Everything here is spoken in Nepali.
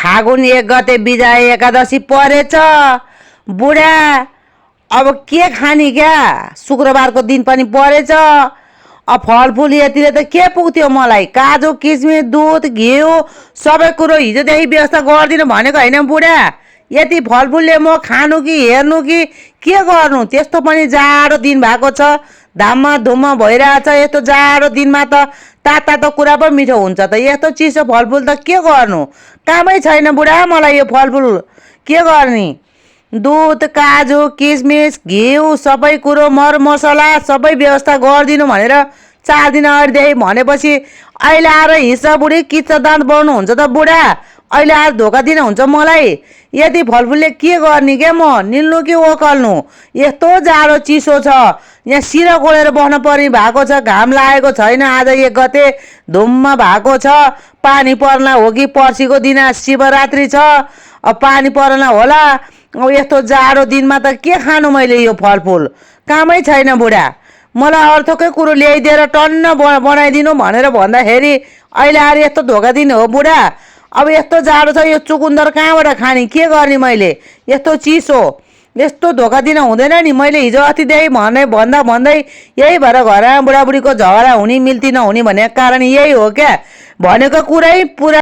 फागुन 1 गते विजया एकादशी परेछ बुढा। अब के खानी क्या? शुक्रबारको दिन पनि परेछ। अब फलफुल यतिले त के पुग्थ्यो मलाई? काजु किसमिस दुध घिउ सबै कुरो हिजोदेखि व्यवस्था गरिदिनु भनेको होइन बुढा। यति फलफुलले म खानु कि हेर्नु कि के गर्नु? त्यस्तो पनि जाडो दिन भएको छ, धाममा धुममा भइरहेछ। यस्तो जाडो दिनमा त तातो कुरा पो मिठो हुन्छ त। यस्तो चिसो फलफुल त के गर्नु? कामै छैन बुढा मलाई यो फलफुल के गर्ने? दुध काजु किसमिस घिउ सबै कुरो मरमसला सबै व्यवस्था गरिदिनु भनेर 4 दिन अगाडिदेखि भनेपछि अहिले आएर हिस्सा बुढी किच्चा दाँत बनाउनुहुन्छ त बुढा। अहिले आएर धोका दिनुहुन्छ मलाई। यति फलफुलले के गर्ने क्या? म निल्नु कि ओकल्नु? यस्तो जाडो चिसो छ, यहाँ सिरा कोडेर बस्न पर्ने भएको छ। घाम लागेको छैन। आज 1 गते धुममा भएको छ। पानी पर्ला हो कि पर्सिको दिन शिवरात्रि छ, अब पानी पर्ला होला। अब यस्तो जाडो दिनमा त के खानु मैले यो फलफुल? कामै छैन बुढा। मलाई अर्थकै कुरो ल्याइदिएर टन्न बनाइदिनु भनेर भन्दाखेरि अहिले आएर यस्तो धोका दिनु हो बुढा। अब यस्तो जाडो छ, यो चुकुन्दर कहाँबाट खाने? के गर्ने मैले? यस्तो चिसो यस्तो धोका दिन हुँदैन नि। मैले हिजो अस्तिदेखि भन्दै यही भएर घरमा बुढाबुढीको झगडा हुने मिल्ती नहुने भनेको कारण यही हो क्या। भनेको कुरै पुरा